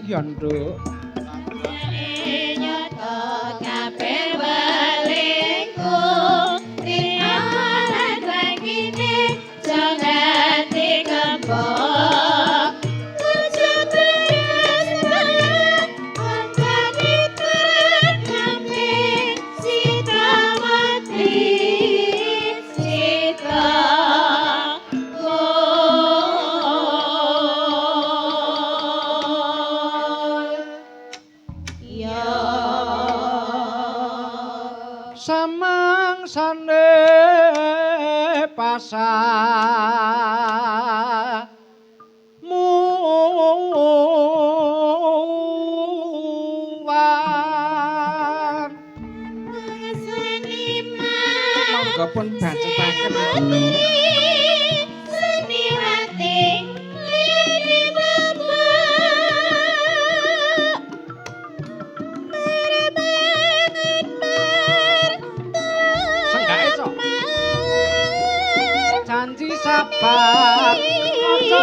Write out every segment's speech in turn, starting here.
Iya, Nduk. Nyata kabeh welingku rinalan wangine jongati kembok kucu beres malah angkane ternampe sita mati sita. Samangsane pasar muwan monggo pun bacetaken. Seniwati liyane bapak merbangun Senggake cok. Janji sabar aja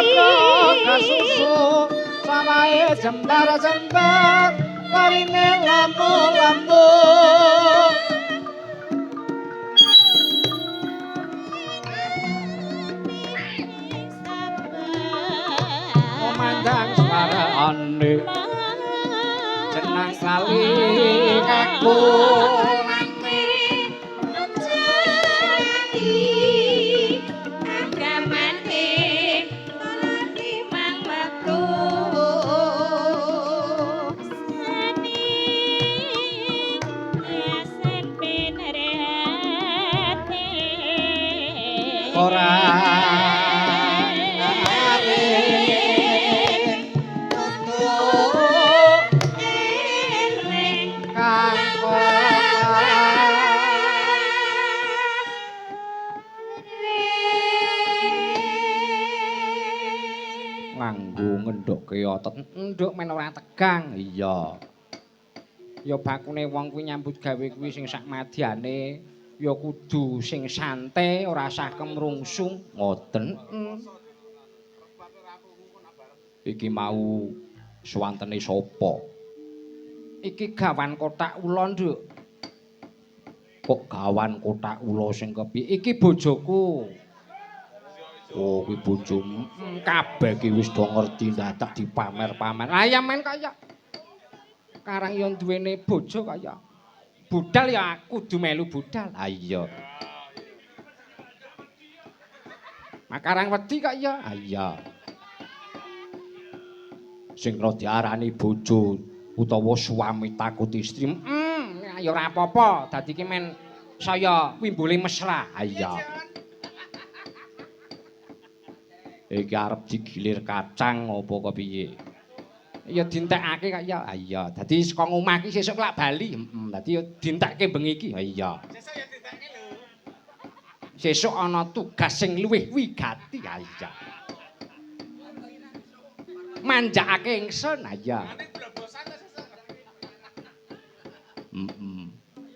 kasusu sawahe jembar-jembar parine lampu-lampu. Memandang suarane jenang lali kaku. Ora kang nganggo ngendokke otot nduk men ora tegang. Iya ya bakune wong kuwi nyambut gawe kuwi sing sak madyane ya kudu sing santai ora sah kemrungsung ngoten. Iki mau suwantene sapa? Iki gawan kotak ula, Nduk. Kok gawan kotak ula sing kepiye? Iki bojoku. Oh, kuwi bojomu. Kabeh iki wis do ngerti dadak dipamer-pamer. Ah ya men kaya karang ya duwene bojo kaya budal ya aku kudu melu budal. Ha iya. Makarang wedi kok ya. Ha iya. Sing kena diarani bojo utawa suami takut istri. Ya ora apa-apa, dadi ki men saya wimbule mesra. Ha iya. Iki arep digilir kacang apa kepiye? Ya dintekake kok ya. Ha iya, dadi saka ngomah iki sesuk lak bali. Dadi ya dintekke bengi iki. Ha iya. Sesuk ya dintekke lho. Sesuk ana tugas sing luwih wigati. Ha iya. Manjakake ingsun. Ha iya. Ane blobosan to sesuk.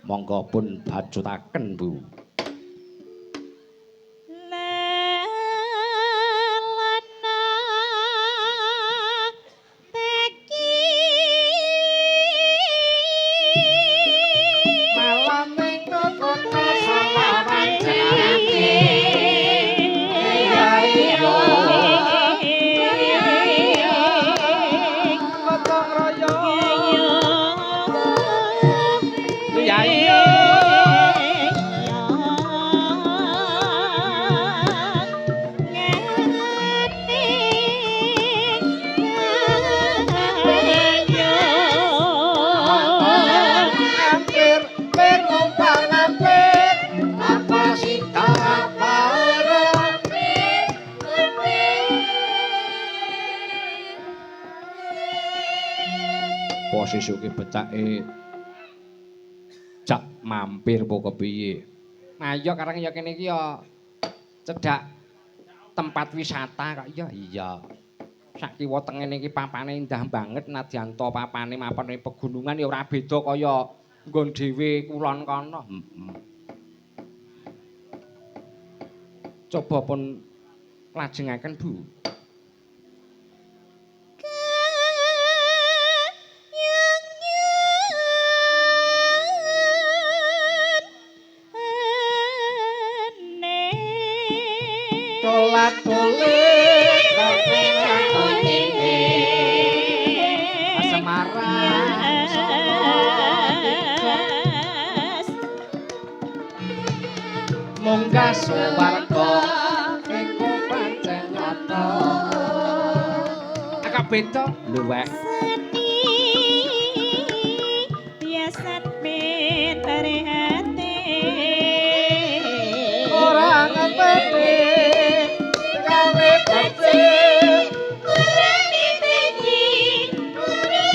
Monggo pun bacutaken, Bu. Sesuke becake jak mampir apa kepiye? Ayo karang ya kene iki ya cedhak tempat wisata kok ya. Iya. Sak kiwa tengene iki papane indah banget nadyan to papane mapane pegunungan ya ora beda kaya nggon dhewe kulon kono. Coba pun lajengaken, Bu. Semarang Solo munggah swarga iku pancen nyata. Agak beda luweh. Seni biasa ben prihatin. Ora ngenteni gawe becik. Ora niteni ora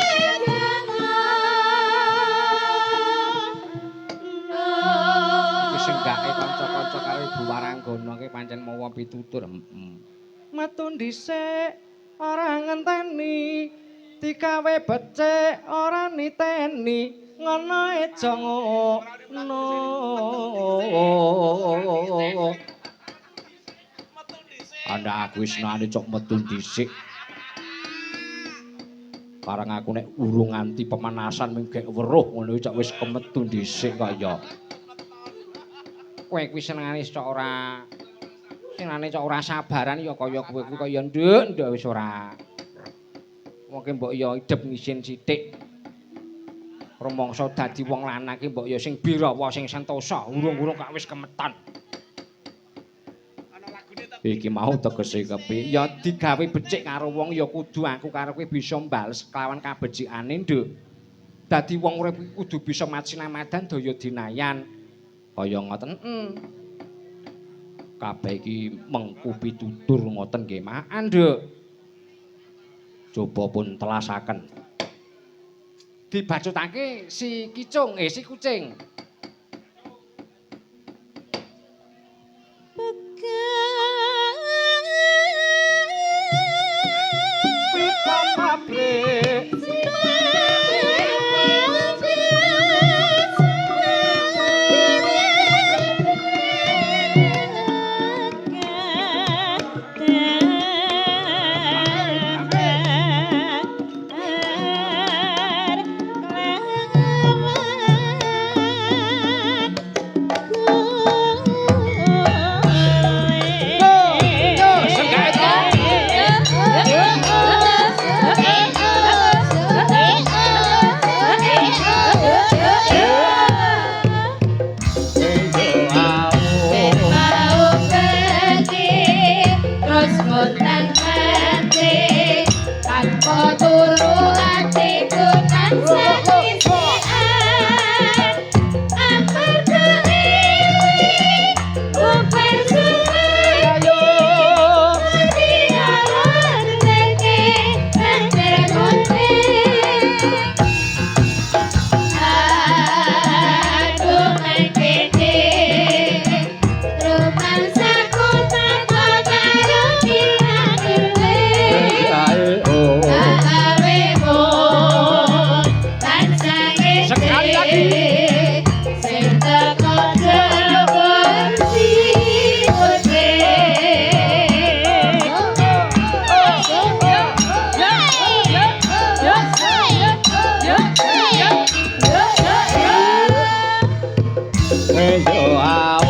Iki sing gake kanca-kanca karo Ibu Waranggana ki pancen mawa pitutur. Metu dhisik ora ngenteni digawe becik ora niteni ngono aja ngono. Metu dhisik. Anda aku wis nane cok metu dhisik. Barang aku nek urung nganti pemanasan mung gek weruh ngono cok wis kemetu dhisik kaya. Kowe kuwi senengane cok ora senengane cok ora sabaran ya kaya kowe kuwi kaya nduk nduk wis ora. Wong ki mbok ya idep ngisin sithik. Rumangsa dadi wong lanang ki mbok ya sing birawa sing sentosa urung-urung kak wis kemeton. Ana lagune ta. Iki mau tegese kepiye? Ya digawe becik karo wong ya kudu aku karo kowe bisa mbales kelawan kabecikane, Nduk. Dadi wong urip iki kudu bisa macinamadan daya dinayan. Kaya ngoten. Kabeh iki mengku pitutur ngoten nggih, Mak. Nduk. Coba pun telasaken. Dibacutake si kicung, si kucing. Pika pabrik. Sekali lagi. Yo ao.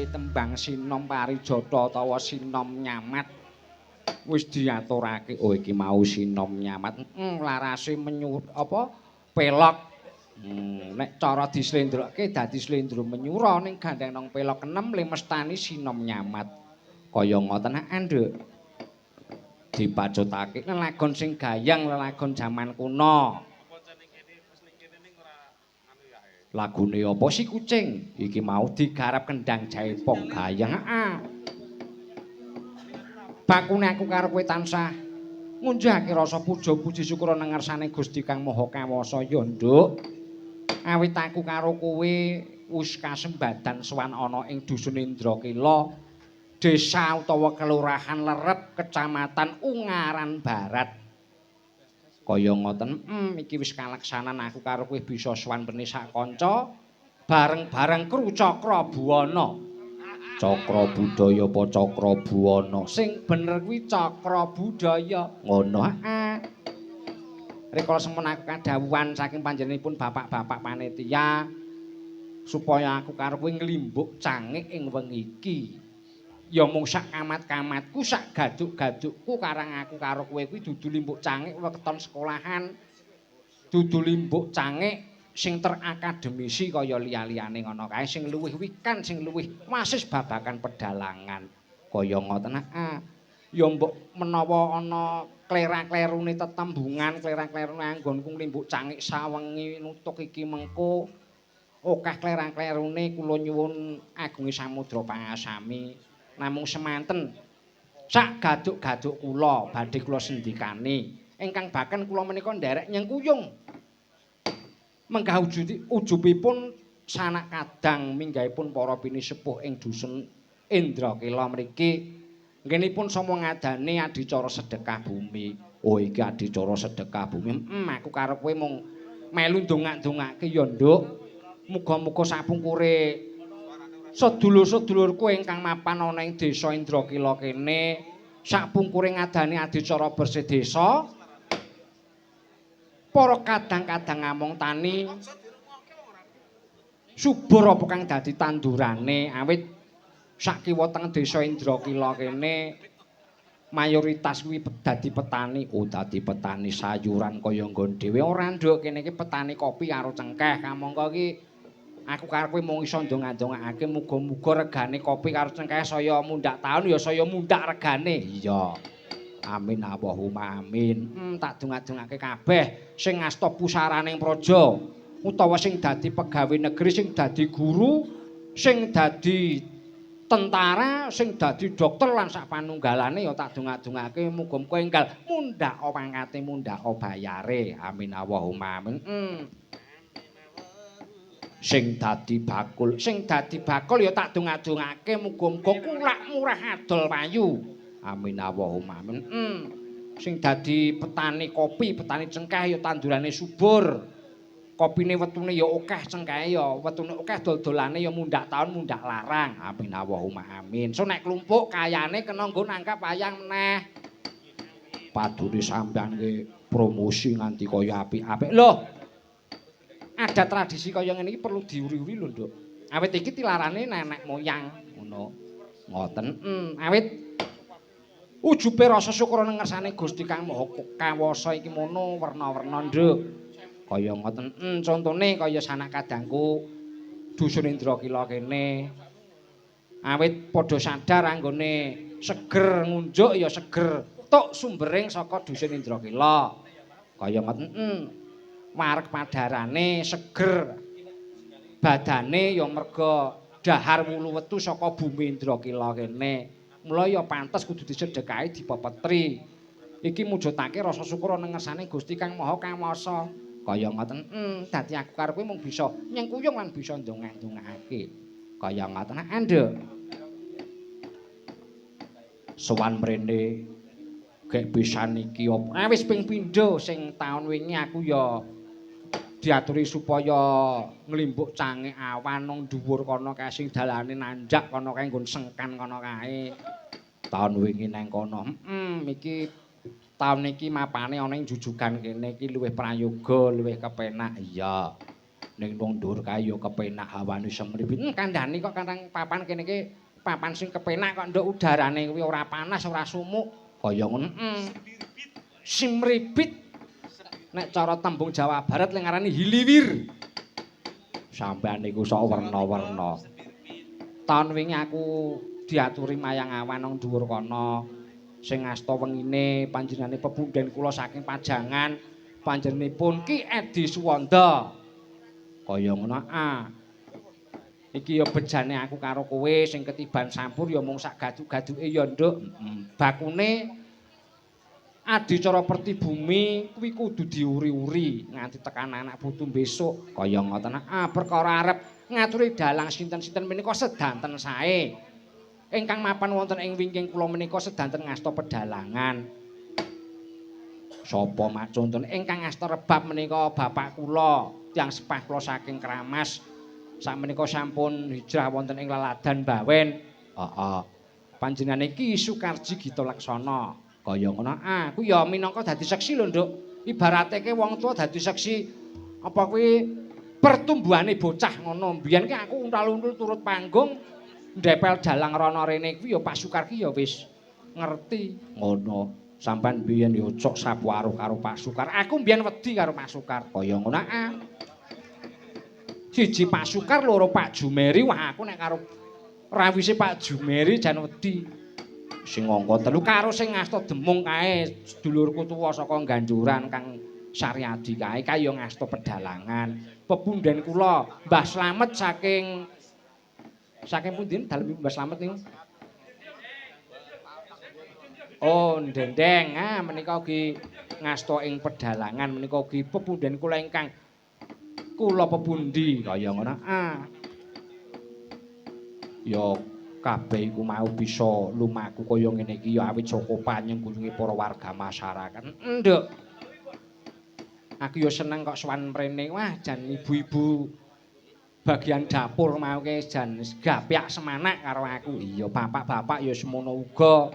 Tembang sinom parijata utawa sinom nyamat wis diaturake. Oh iki mau sinom nyamat. Larase menyur apa pelok. Nek cara dislendroke dadi slendro menyura ning gandeng nang pelok 6 le mestani sinom nyamat. Kaya ngoten Nduk. Dipacutake lelagon sing gayeng lelagon jaman kuno. Apa jeneng kene wis ning kene ning ora anu ya. Lagune apa si kucing? Iki mau digarap kendang jaipong gayeng. Heeh. Bakune aku karo kowe tansah ngunjahake rasa puja puji syukur nang ngarsane Gusti Kang Maha Kawasa ya, Nduk. Awit aku karo kowe wis kasembadan sowan ana ing dusun Indrakila, desa utawa kelurahan Lerep, kecamatan Ungaran Barat. Kaya ngoten, iki wis kalaksanan aku karo kowe bisa sowan mrene sak kanca bareng-bareng kru Cakra Buwana. Cakra Budaya apa Cakra Buwana? Sing bener kuwi Cakra Budaya. Ngono, heeh. Rikala semono aku kadhawuhan saking panjenenganipun bapak-bapak panitia supaya aku karo kowe nglimbuk cangik ing wengi iki. Ya mung sak kamat-kamatku, sak gaduk-gadukku karang aku karo kowe kuwi dudu limbuk cangik weton sekolahan. Dudu limbuk cangik sing terakademisi kaya liya-liyane ngono kae, sing luwih wikan, sing luwih wasis babakan pedalangan. Kaya ngoten, heeh. Ya mbok menawa ana klera-klerune tetembungan, klera-klerune anggonku nglimbuk cangik sawengi nutuk iki mengko akeh klera-klerune kula nyuwun agunge samudra pangasami. Namung semanten sak gaduk-gaduk kula badhe kula sendikani ingkang baken kula menika nderek nyengkuyung menggah ujubipun sanak kadang minggahipun para pinisepuh ing dusun Indrakila mriki ngenipun sama ngadani adicara sedekah bumi. Oh iki adicara sedekah bumi. Aku karo kowe mung melu ndongak-ndongake ya, Nduk. Muga-muga sapungkure sedulur-sedulurku ingkang mapan ana ing desa Indrakila kene sapungkure ngadani adicara bersih desa para kadang-kadang ngamong tani subur apa kang dadi tandurane awit sakiwa teng desa Indrakila kene mayoritas kuwi dadi petani. Oh dadi petani sayuran kaya nggon dhewe ora, Nduk. Kene iki petani kopi karo cengkeh kamangka iki aku karo kowe mung iso ndongak-ndongakake muga-muga regane kopi karo cengkeh saya mundhak taun ya saya mundhak regane. Iya. Amin Allahumma amin. Tak dongak-dongake kabeh sing ngasta pusaraning praja utawa sing dadi pegawe negeri, sing dadi guru, sing dadi tentara, sing dadi dokter lan sak panunggalane ya tak dongak-dongake muga-muga enggal mundhak pangkate, mundhak bayare. Amin Allahumma amin. Sing dadi bakul, sing dadi bakul ya tak dongak-dongake muga-muga kulak murah adol payu. Amin Allahumma amin. Sing dadi petani kopi, petani cengkeh ya tandurane subur. Kopine wetune ya akeh, cengkehe ya wetune akeh, dodolane ya mundhak taun mundhak larang. Amin Allahumma amin. So nek klumpuk kayane kena nggo nangkap wayang meneh. Padune sampean ki promosi nganti kaya apik-apik. Loh. Ada tradisi kaya ngene iki perlu diuri-uri lho, Nduk. Awit iki tilarane nenek moyang ngono. Ngoten. Awit ujube rasa syukur nang ngersane Gusti Kang Maha Kawasa iki mono werna-werna, Nduk. Kaya ngoten. Contone kaya sanak kadangku dusun Indrakila kene. Awit padha sadar anggone seger ngunjuk ya seger tuk sumbering saka dusun Indrakila. Kaya ngoten. Wareg padarane seger badane ya merga dahar wulu wetu saka bumi Indrakila kene. Mula ya pantes kudu disedhekahi dipepetri. Iki mujudake rasa syukur nang ngersane Gusti Kang Maha Kawasa. Kaya ngoten. Dadi aku karo kowe mung bisa nyengkuyung lan bisa ndongak-ndongakake. Kaya ngoten, Nduk. Sowan mrene gek pisan iki apa? Wis ping pindho sing taun wingi aku ya diaturi supaya nglimbuk cangik awan nang dhuwur kono kae sing dalane nanjak kono kae nggon sengkan kono kae. Taun wingi nang kono. Iki taun iki mapane ana ing jujugan kene iki luwih prayoga, luwih kepenak. Iya. Ning nang dhuwur kae ya kepenak hawane semribit. Kandhani kok kandhang papan kene iki papan sing kepenak kok nduk udarane kuwi ora panas, ora sumuk. Kaya ngono. Simribit. Nek cara tembung Jawa Barat lek ngarani hiliwir. Sampeyan niku sok werna-werna. Taun wingi aku diaturi mayang awan nang dhuwur kono. Sing asta wengine panjenengane pepunden kula saking Pajangan, panjenenganipun Ki Edi Suwanda. Kaya ngono ah. Iki ya bejane aku karo kowe sing ketiban sampur ya mung sak gaduk-gaduke ya, Nduk. Bakune adicara pertibumi kuwi kudu diuri-uri nganti tekan anak putu besok. Kaya ngoten ah, perkara arep ngaturi dalang sinten-sinten menika sedanten sae. Ingkang mapan wonten ing wingking kula menika sedanten ngasta pedalangan. Sapa mak contone ingkang ngasta rebab menika bapak kula, tiyang sepah kula saking Kramas. Sakmenika sampun hijrah wonten ing Laladan Bawen. Heeh. Panjenengane Ki Sukarji Gita Laksana. Kaya ngono ah, ku ya minangka dadi seksi lho, Nduk. Ibarate ke wong tuwa dadi seksi apa kuwi pertumbuhane bocah ngono. Biyen ki aku untal-untul turut panggung ndepel dalang rono rene kuwi ya Pak Sukarki ya wis ngerti ngono. Sampeyan biyen ya cok sapu aruh karo Pak Sukar. Aku biyen wedi karo Pak Sukar. Kaya ngono ah. Siji Pak Sukar, loro Pak Jumeri. Wah, aku nek karo rawise Pak Jumeri jan wedi. Sing angka telu karo sing ngasta demung kae sedulurku tuwa saka Ganjuran Kang Saryadi kae kae ya ngasta pedalangan. Pepunden kula Mbah Slamet saking saking pundi dalem Mbah Slamet niku? Oh, Dendeng. Ah, menika ugi ngasta ing pedalangan menika ugi pepunden kula ingkang kula pepundi kaya ngono. Ah. Ya kabeh iku mau bisa lumaku kaya ngene iki ya awit saka panyengkuyunge para warga masyarakat. Nduk. Aku ya seneng kok sowan mrene. Wah, jan ibu-ibu bagian dapur mau ke jan gapyak semanak karo aku. Iya, bapak-bapak ya semono uga.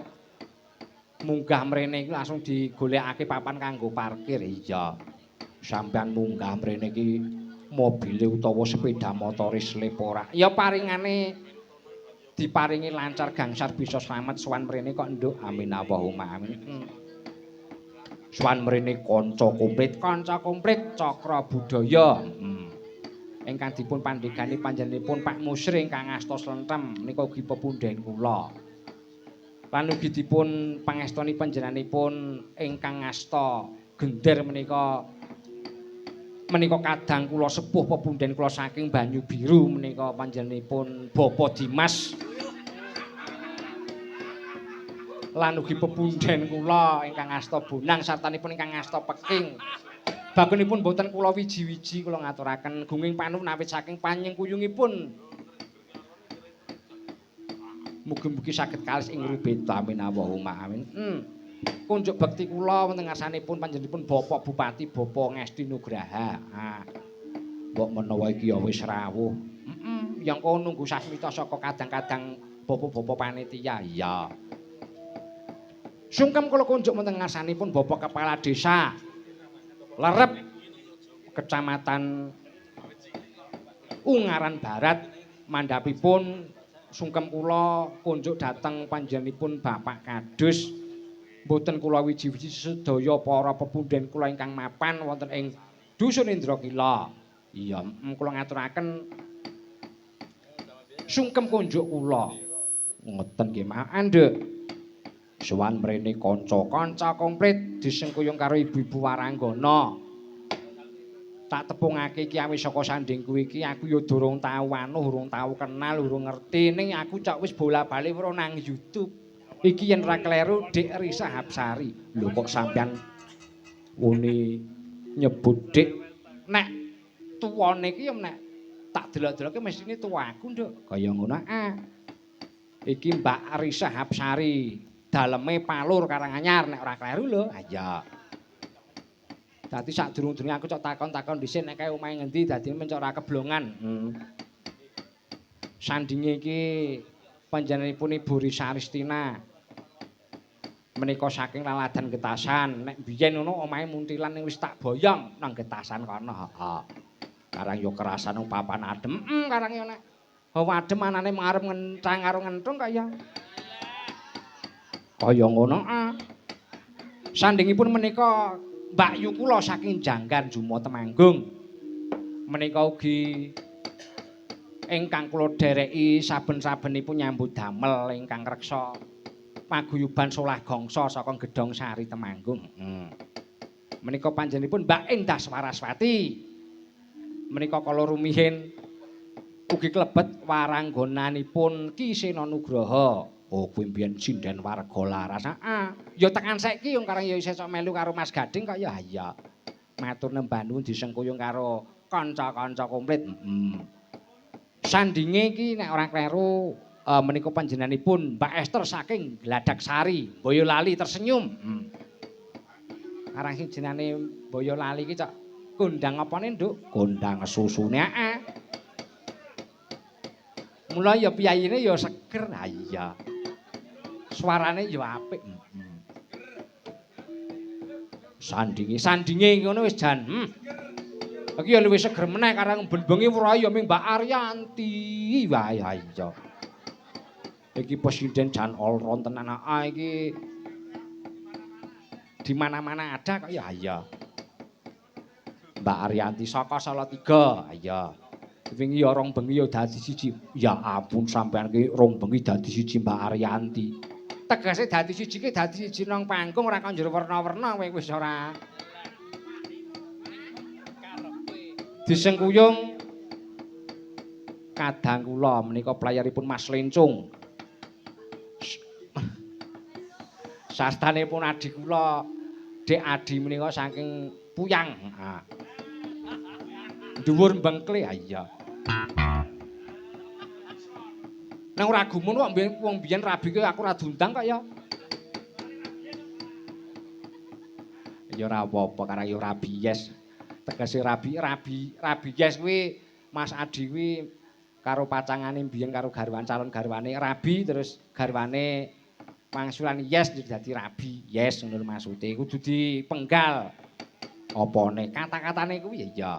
Munggah mrene iki langsung digolekake papan kanggo parkir. Iya. Sampeyan munggah mrene iki mobile utawa sepeda motore slip ora. Ya paringane diparingi lancar gangsar bisa slamet sowan mrene kok, Nduk. Amin Allahumma amin. Sowan mrene kanca komplit Cakra Budaya. Ingkang dipun pandhegani panjenenganipun Pak Musri ingkang asta slentem menika ugi pepunden kula. Lan ugi dipun pangestoni panjenenganipun ingkang asta gender menika menika kadang kula sepuh pepunden kula saking Banyu Biru menika panjenenganipun Bapak Dimas. Lan ugi pepunden kula ingkang asta bonang sartanipun ingkang asta peking. Bagunipun boten kula wiji-wiji kula ngaturaken gunging panuwun awit saking panyengkuyungipun. Mugi-mugi saged kalis ing rubeda amin Allahumma amin. Kunjuk bekti kula wonten ngarsanipun panjenenganipun Bapak Bupati Bapak Ngesti Nugraha. Ah. Mbok menawa iki ya wis rawuh. Ya engko nunggu sasmita saka kadang-kadang bapak-bapak panitia. Iya. Sungkem kula kunjuk wonten ngarsanipun Bapak Kepala Desa Lerep Kecamatan Ungaran Barat mandhapipun sungkem kula kunjuk dhateng panjenenganipun Bapak Kadus. Mboten kula wiji-wiji sedaya para pepunden kula ingkang mapan wonten ing Dusun Indrakila. Iya, kula ngaturaken sungkem kunjuk kula. Ngoten nggih, Mak. Nduk. Sowan mrene kanca-kanca komplit disengkuyung karo ibu-ibu waranggana. Tak tepungake iki awis saka sandingku iki aku ya durung tau anuh, urung tau kenal, urung ngerti ning aku cok wis bola-bali weruh nang YouTube. Iki yen ra kleru Dik Risa Hapsari. Lho kok sampean wuni nyebut Dik nek tuwane iki ya nek tak delok-deloke mestine tuwaku, Nduk. Kaya ngono ah. Iki Mbak Risa Hapsari, daleme Palur Karanganyar nek ora kleru lho. Ha iya. Dadi sadurung-durunge aku cok takon-takon dhisik nek kae omahe ngendi dadine men cok ora keblongan. Sandinge iki panjenenganipun Ibu Risa Aristina. Menika saking Laladan Getasan. Nek biyen ngono omahe Muntilan ning wis tak boyong nang Getasan kono. Heeh. Karang yo kerasan nang papan adem. Karang yo nek hawa adem anane arep ngencang karo ngentung kaya. Kaya ngono ah. Sandingipun menika Mbak Yu kula saking Janggan Jumo Temanggung. Menika ugi ingkang kula dhereki saben-sabenipun nyambut damel ingkang reksa paguyuban Solah Gongso saka Gedhong Sari Temanggung. Menika panjenenganipun Mbak Endah Swaraswati. Menika kala rumiyin ugi klebet waranggonanipun Ki Sena Nugraha. Oh, kuwi mbiyen sinden warga laras. Heeh. Ya tekan saiki wong karang ya isih sok melu karo Mas Gading kok ya iya. Matur nembah nuwun disengkuyung karo kanca-kanca komplit. Heeh. Sandinge iki nek ora kleru menika panjenenganipun Mbak Esther saking Gladagsari, Boyolali tersenyum. Karang sing jenenge Boyolali iki cok kondang apane, Nduk? Kondang susune. Heeh. Mula ya piyayine ya seger. Ha iya. Suarane ya apik. Sandinge ngono wis jan. Iki ya luwih seger meneh karang ben-bengi ora ya ming Mbak Aryanti. Wah ya iya. Iki presiden jan all round tenan ah iki. Di mana-mana ada kok ya iya. Mbak Aryanti saka Salatiga. Iya. Wingi ya rong bengi ya dadi siji. Ya ampun sampean ki rong bengi dadi siji Mbak Aryanti. Tegese dadi siji ki dadi siji nang panggung ora kok njero werna-werna kowe wis ora. Disengkuyung kadang kula menika playaripun Mas Lencung. Sastanipun adi kula Dek Adi menika saking Puyang. Ha. Dhuwur mbengkle ha iya. Nang ora gumun kok wong biyen rabi ki aku ora diundang kok ya. Ya ora apa-apa karang ya rabi yes. Tegese rabi yes kuwi Mas Adi kuwi karo pacangane biyen karo garwan calon garwane rabi terus garwane pangsulan yes dadi rabi yes ngono maksude kudu dipenggal apane kata-katane kuwi ya iya.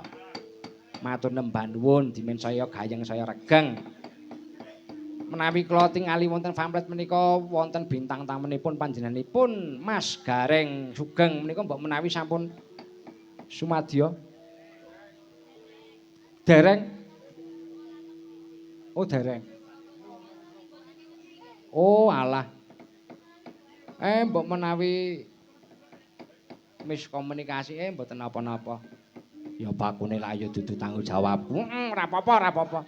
Matur nembah nuwun dimen saya gayeng saya regeng. Menawi kula tingali wonten pamflet menika wonten bintang tamunipun panjenenganipun Mas Gareng Sugeng menika mbok menawi sampun sumadya. Dereng. Oh dereng. Oh alah. Mbok menawi miskomunikasi mboten napa-napa. Ya bakune lak ya dudu tanggung jawabku. Ora apa-apa, ora apa-apa.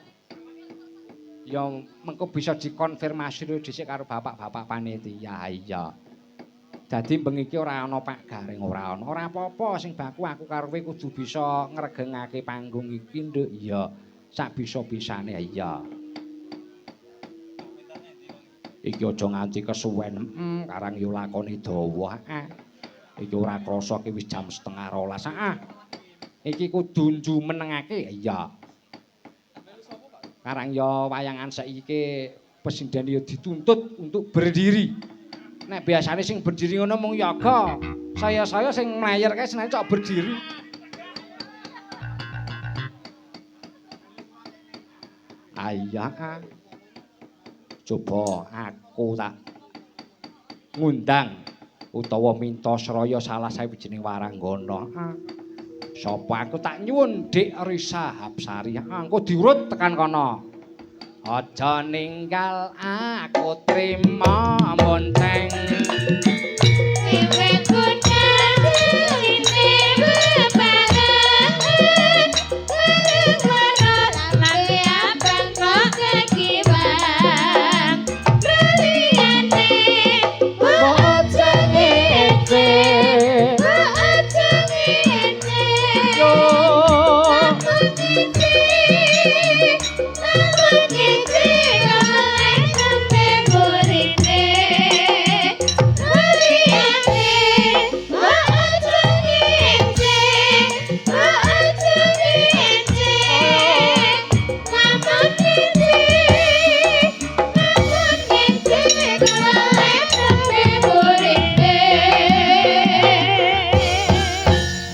Ya mengko bisa dikonfirmasi dhisik karo bapak-bapak panitia. Iya. Dadi bengi iki ora ana Pak Gareng, ora ana. Ora apa-apa sing baku aku karo kowe kudu bisa ngregengake panggung iki, Nduk. Iya. Sak bisa-bisane iya. Iki aja nganti kesuwen. Karang yo lakone dawa. Iki ora krasa iki wis jam 11:30. Heeh. Iki kudu njumenengake. Iya. Karang ya wayangan saiki presiden ya dituntut untuk berdiri. Nek biasane sing berdiri ngono mung yoga. Saya-saya sing mlayer kae seneng cok berdiri. Ayah. Coba aku tak ngundang utawa minta sraya salah sawijining waranggana. Sapa aku tak nyuwun Dik Risa Hapsari. Engko diurut tekan kono. Aja ninggal aku trima monceng. Wiwit gundal ine bebarengan. Bareng lambe abang kok kekiwang. Liyane aja ngece. Aja ngece.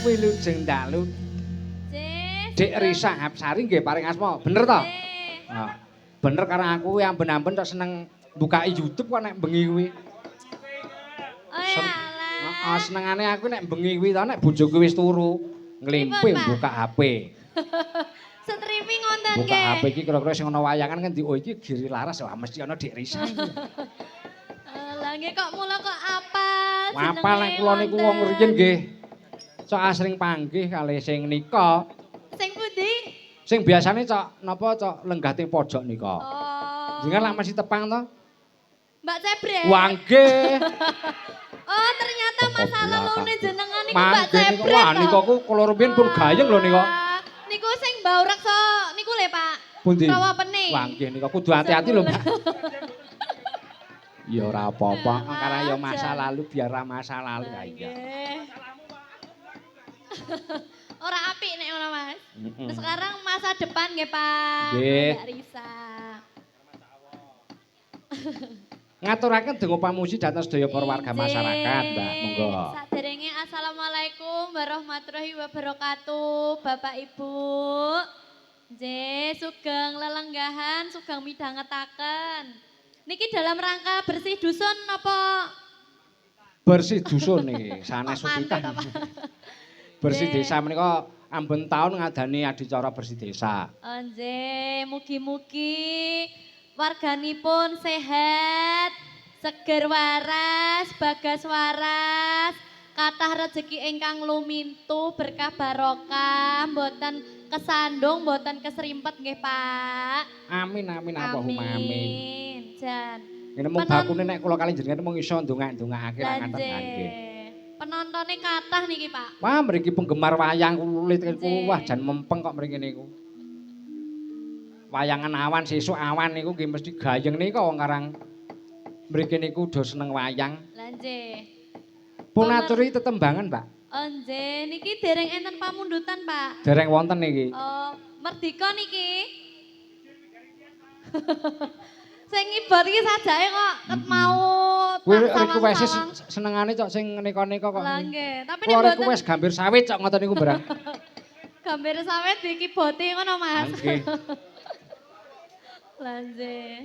Wilujeng dalu. Dik Risa Hapsari nggih paring asma, bener to? Nah, bener karo aku kuwi amben-amben tok seneng bukai YouTube kok nek bengi kuwi. Oh ya alah. Heeh, senengane aku nek bengi kuwi to nek bojoku wis turu, nglimpe buka HP. Streaming wonten Buka nggih. HP iki kira-kira sing ana wayangan kan di oh iki Giri Laras wah mesti ana Dik Risa iki. Lah nggih kok mula kok apal Apal nek kula niku wong riyin nggih. Sok asring panggih kalih sing nika. Sing pundi? Sing biasane cok napa cok lenggah teng pojok nika. Oh. Jenengan lak masih tepang to? Mbak Cebre. Wah nggih. Oh, ternyata masa lalune jenengan niku Mbak Mangke niku Cebre. wah nika ku kula rumiyin pun gayeng lho nika. Wah, niku sing bau reksa niku le, Pak. Pundi? Rawa pene. Wah nggih nika kudu hati-hati lho, Mbak. Ya ora apa-apa, karena ya masa lalu biar masa lalu Lah, ya iya. nggih. Ora apik nek ngono, Mas. Mm-mm. Sekarang masa depan nggih, Pak. Nggih. Mbak Risa. Ngaturaken donga pamuji dhateng sedaya para warga Injih. masyarakat, Mbak. Monggo. Saderenge assalamualaikum warahmatullahi wabarakatuh, Bapak Ibu. Nggih, sugeng lelenggahan, sugeng midhangetaken. Niki dalam rangka bersih dusun napa Bersih dusun niki, sanes Kok mantu supitan. to, Pak? Bersih Nggih. desa menika amben taun ngadani adicara bersih desa. Nggih, mugi-mugi warganipun sehat, seger waras, bagas waras, kathah rejeki ingkang lumintu, berkah barokah, mboten kesandung, mboten keserimpet nggih, Pak. Amin amin Allahumma amin. Jan. Ngene mung bakune nek kula kali jenengan mung iso ndongak-ndongakake lak Lah ngaten nggih. nggih. Penontone kathah niki, Pak. Wah, mriki penggemar wayang kulit niku Nggih. wah jan mempeng kok mriki niku. Wayangan awan sesuk awan niku nggih mesti gayeng nika wong karang mriki niku do seneng wayang. Lah nggih. Pun aturi tetembangan, Mbak. Oh nggih, niki dereng enten pamundutan, Pak. Dereng wonten niki. Oh, merdika niki. Sing ngibot iki sajake kok ket mau Kuwi tak request sawang-sawang. senengane cok sing neka-neka kok. Lah nggih, tapi nek Kula mboten request gambir sawit cok ngoten niku barang. gambir sawit dikiboti ngono, Mas. Nggih. Lah nggih.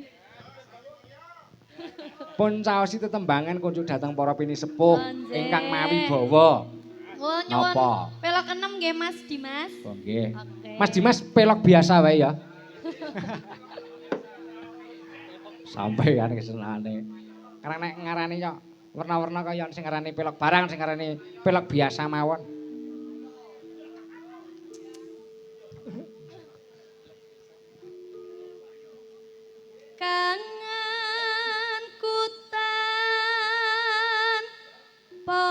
Pun caosi tetembangan kunjuk dhateng para pinisepuh Nggih. ingkang mawi bawa. Oh, nyuwun Napa? pelok enem nggih Mas Dimas. Oh, nggih. Oke. Mas Dimas pelok biasa wae ya. Sampeyan kesenane. Karena nek ngarani kok warna-warna kaya sing ngarani pelok barang sing ngarani pelok biasa mawon. Kangen kutan po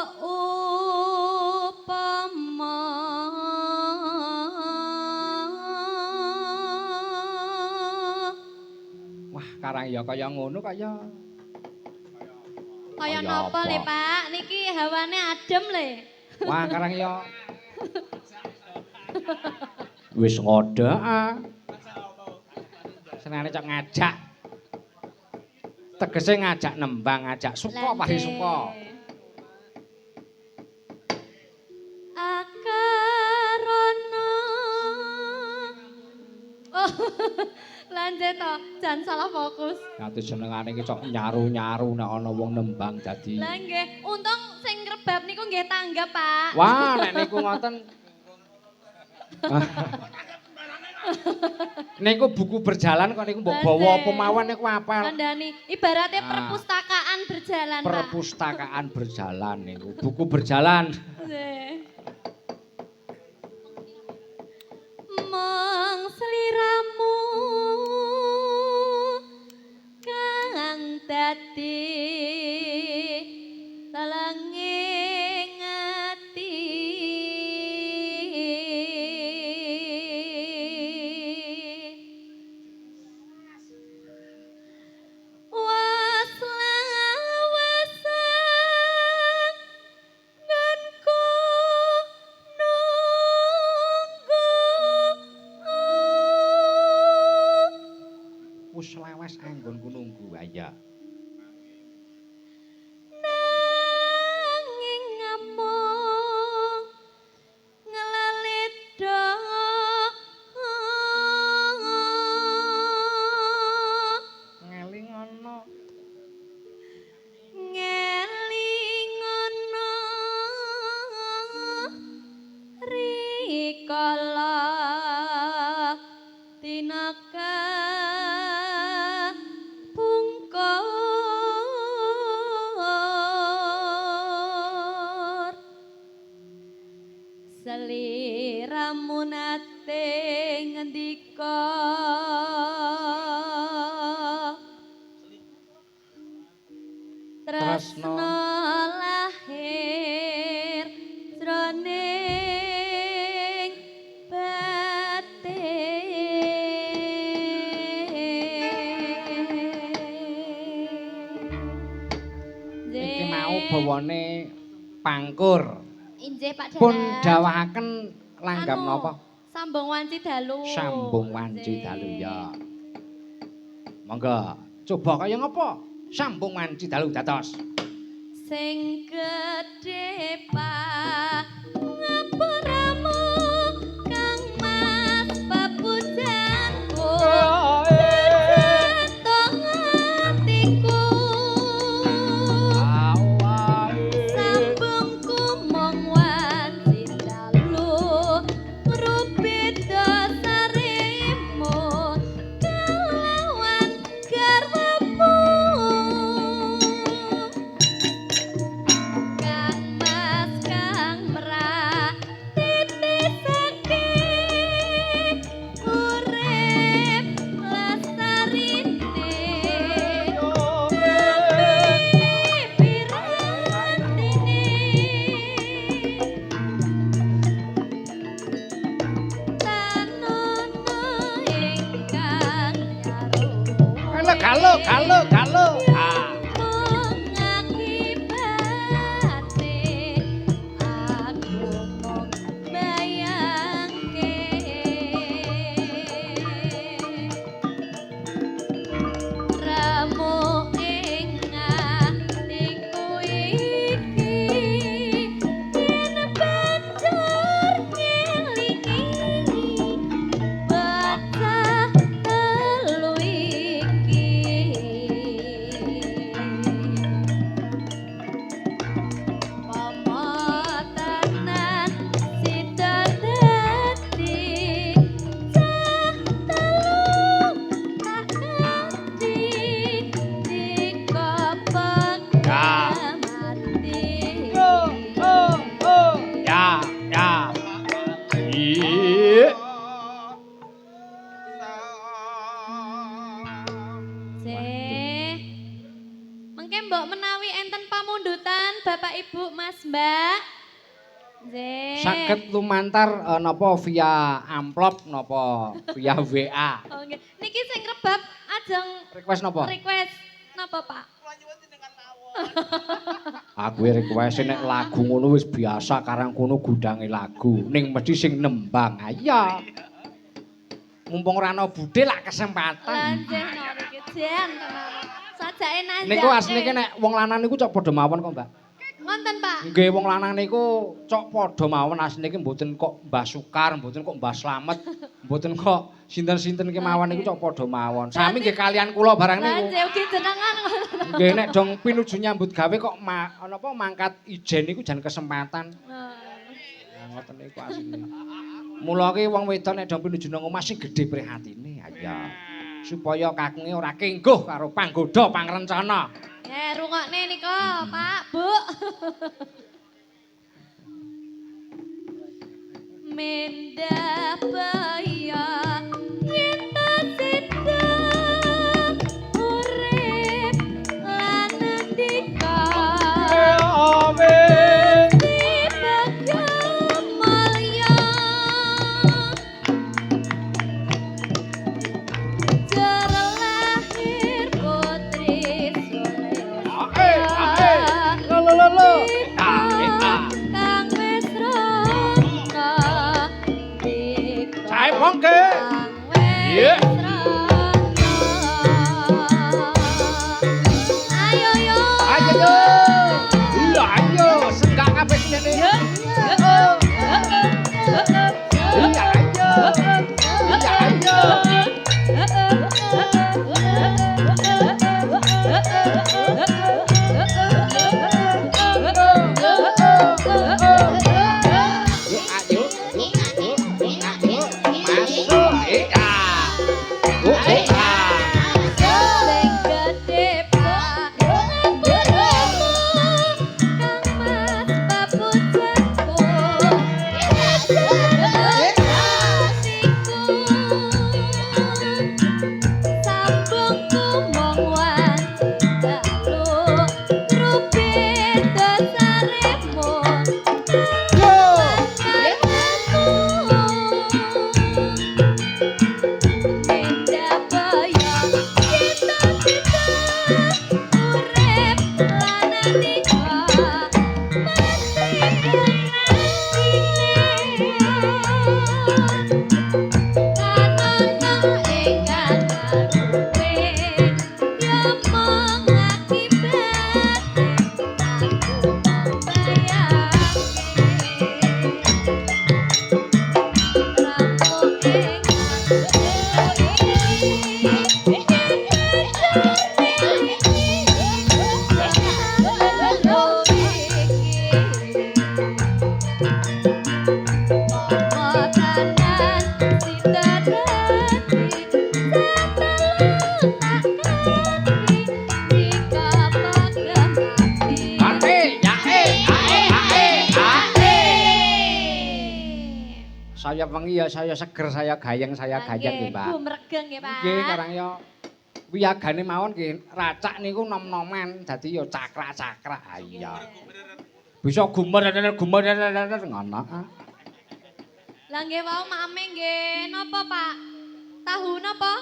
upama. Wah, karang ya kaya ngono kaya. Kaya Kaya napa apa? le, Pak? Niki hawane adem le. Wah, karang ya. Wis ngode ah. Senengane cok ngajak. Tegese ngajak nembang, ngajak suka pasti suka. Akarana. Oh, lanjut to, jangan salah fokus. Nanti senengane iki cok nyaru-nyaru nek ana wong nembang dadi. Lah nggih, untung sing ngrebab niku nggih tanggap, Pak. Wah, nek niku ngoten. Niku buku berjalan kok niku mbok bawa apa mawon niku apal. Kandhani, ibaratnya Ah. perpustakaan berjalan, Pak. Perpustakaan berjalan niku, buku berjalan. Nggih. Mong sliramu kang dadi telenging ati. Waslawasang ngenku nunggu. Wis lawas anggonku nunggu aya. Nanging ngamung nglaleda. Ngelingono. Ngelingono rikala tinaka pungkur. Tresna lahir jroning batin. Iki mau bawane pangkur. Injih Pak Dalang. Pun dawahaken langgam Anu, napa? Sambung wanci dalu. Sambung wanci dalu ya. Monggo, coba kaya ngapa? Sambung wanci dalu dados. Sing gedhe pangapuramu Kang Mas papujanku. Jantung atiku. Sambungku mung wanci dalu ngrubit dasaremu kelawan garwamu. Kang Mas kang merak titisake urip lestarine pirantine tanono ingkang nyaruwe. Halo, galo, galo, galo. Ah. Mung akibate aku mung bayangke. Remo ing atiku iki yen banjur ngelingi bocah telu iki. Pomo tenan sida dadi cah telu tak kanthi dikopek Ya. mati. Oh, oh, oh. Ya, ya. Iya. Sih. Mengke mbok menawi enten pamundutan Bapak Ibu Mas Mbak. Nggih. Saged lumantar napa via amplop napa via WA. Oh, nggih. Niki sing rebab ajeng Request napa? request napa Pak? Kula nyuwun jenengan mawon. Aku request nek lagu ngono wis biasa karang kono gudange lagu ning mesti sing nembang. Iya. Mumpung ora ana budhe lak kesempatan. Lah nggih no niki jan tenan. Sajake nanjake. Niku asline ki nek wong lanang niku cok padha mawon kok, Mbak. Ngonten Pak. Nggih wong lanang niku cok padha mawon asline ki mboten kok Mbah Sukar, mboten kok Mbah Slamet, mboten kok sinten-sinten kemawon niku cok padha mawon. Sami nggih kalian kula barang Lah niku. nggih ugi jenengan ngoten. Nggih nek dong pinuju nyambut gawe kok napa mangkat ijen niku jan kesempatan. Nah. Nah, ngoten niku asline. Mula ki wong wedok nek dong pinuju nang omah sing gedhe prihatine. Ya. Supaya kakunge ora kengguh karo panggoda pangrencana. Ya rungokne nika, Pak, Bu. Mendah baya yen ta sida urip lan ndika. Dibagam mulya. Jer lahir putri Sulaiman. Lo lo lo lo. Ah, eh, ah. Kang wis rono dika Sae bongke. kang wis Iya. Urip lan andika mesti bungah. Kanono ingkang karupe ya mung akibate aku mung bayangke ramu ing Ate, ya e, ae, ae, ae. Saya wengi ya saya seger, saya gayeng nggih, Mbak. Gumregeng nggih, Pak. Nggih, karang ya wiyagane mawon nggih racak niku nom-noman, dadi ya cakrak-cakrak. Ah iya. Bisa gumer gumer ngono. Ah. Lah nggih wau maeme nggih napa, Pak? Tahu napa?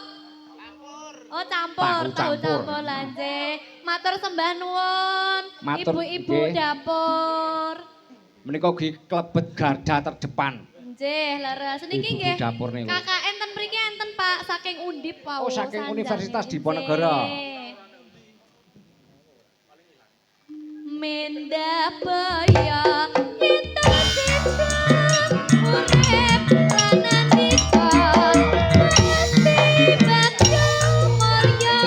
Oh, campur, Tahu tahu campur. campur lah nggih. Matur sembah nuwun, Matur, ibu-ibu nggih. dapur. Menika ugi klebet garda terdepan. Nggih, leres. Niki Ibu-ibu nggih. dapur niku. KKN ten mriki enten, Pak, saking Undip wau. Oh, saking sanjang. Universitas Diponegoro. Nggih. Mendah baya yen sida urip lan andika mesti bagya mulya.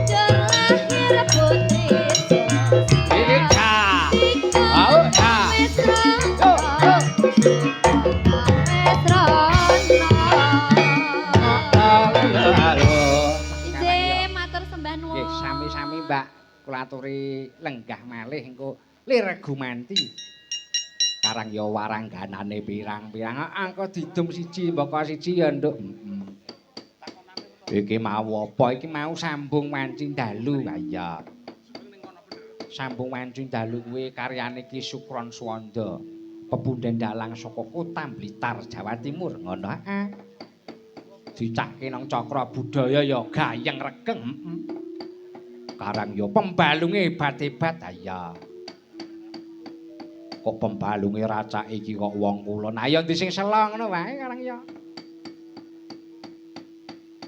Jur lahir putri Iki Au, ah. Yo, yo. Halo, halo. Nggih, matur sembah nuwun. Nggih, sami-sami Mbak, kula aturi lenggah malih engko lir gumanti. Karang ya warangganane pirang-pirang. Angko didum siji mbaka siji ya, Nduk. Heeh. Iki mau apa? Iki mau sambung wanci dalu. Ha iya. Sambung wanci dalu kuwi karyane Ki Sukron Suwanda. Pepunden dalang saka Kota Blitar, Jawa Timur. Ngono heeh. Dicake nang cakra budaya ya gayeng regeng. Heeh. Karang ya pembalunge hebat-hebat. Ha iya. Kok pembalunge racake iki kok wong kulon. Ayo ndi sing sela ngono wae karang ya.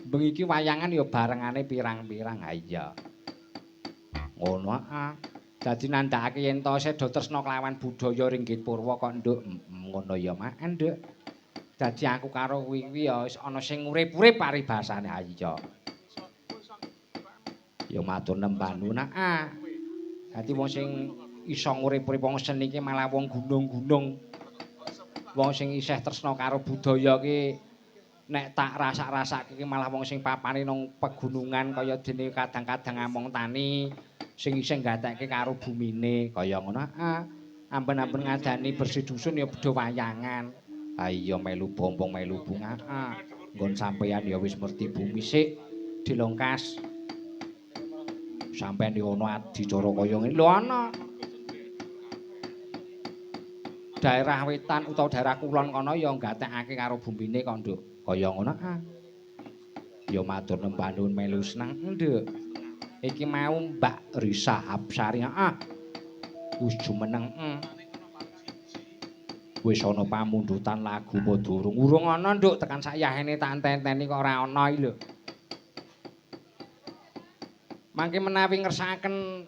Bengi iki wayangan ya barengane pirang-pirang. Ha iya. Ngono ah. Dadi nandhakake yen to seda tresna kelawan budaya ringgit purwa kok, Nduk. Ngono ya, Mak, Nduk. Dadi aku karo kuwi kuwi ya wis ana sing urip-urip paribasane. Ha iya. Ya matur nembah nuwun ah. Dadi wong sing iso ngurip-urip wong seni iki malah wong gunung-gunung. Wong sing isih tresna karo budaya ki nek tak rasak-rasake ki malah wong sing papane nang pegunungan kaya dene kadang-kadang among tani sing isih nggatekke karo bumine kaya ngono ah. Amben-amben ngadani bersih dusun ya padha wayangan. Ha iya melu bombong melu bunga ah. Nggon sampeyan ya wis merti bumi sik dilongkas. Sampeyan yo ana adicara kaya ngene. Lho ana. Daerah wetan utawa daerah kulon kono ya nggatekake karo bumine kok, Nduk. Kaya ngono ah. Ya matur nembah nuwun melu seneng, Nduk. Iki mau Mbak Risa Hapsari ah. Wis jumeneng. Wis ana pamundutan lagu apa durung? Urung ana, Nduk, tekan sayahene tak enten-enteni kok ora ana iki lho. Mangke menawi ngersakaken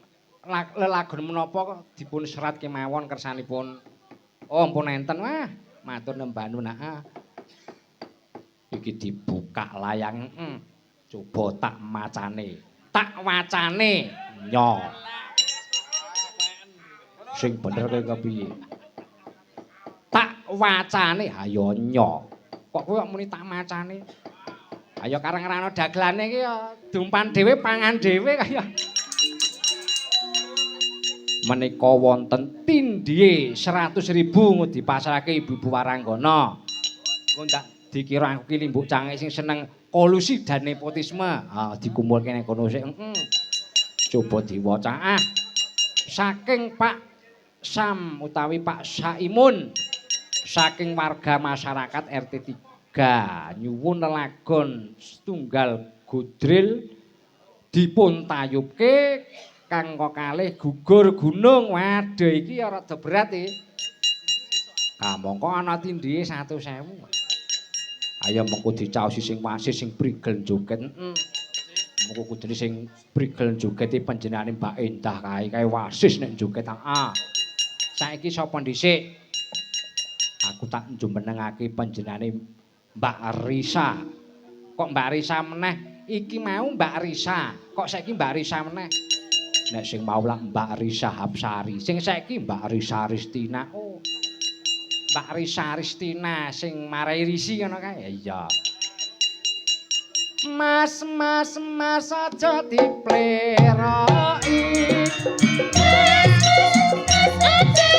lelagon menapa kok dipun serat kemawon kersanipun. Oh, ampun enten wah, matur nembah nuwun ah. Iki dibuka layang. Coba tak macane. Tak wacane nyo. Sing bener kowe kepiye? Tak wacane ayo nyo. Kok kowe kok muni tak macane? Ayo karang rano dagelane iki ya dumpan dhewe pangan dhewe kaya. Menika wonten tindhihe 100.000 dipasrahke ibu-ibu waranggana. Engko ndak dikira aku ki limbuk cangik sing seneng kolusi dan nepotisme. Ah dikumpulke nang kono sik. Heeh. Coba diwaca ah. Saking Pak Sam utawi Pak Saimun saking warga masyarakat RT 3 nyuwun lelagon setunggal Gudril dipun tayubke kang kekalih gugur gunung. Waduh, iki ya rada berat iki. Kamangka ana tindhihe 100.000. Ayo mengko dicaosi sing wasis sing prigel joget. Heeh. Mengko kudune sing prigel joget iki panjenengane Mbak Endah kae, kae wasis nek joget. Ah. Saiki sapa dhisik? Aku tak jumenengake panjenengane Mbak Risa. Kok Mbak Risa meneh? Iki mau Mbak Risa. Kok saiki Mbak Risa meneh? Nek sing mau lak Mbak Risa Hapsari. Sing saiki Mbak Risa Ristina. Oh. Mbak Risa Ristina sing marai risi ngono kae. Iya. Mas, mas, mas, aja dipleroki. Mas, mas, aja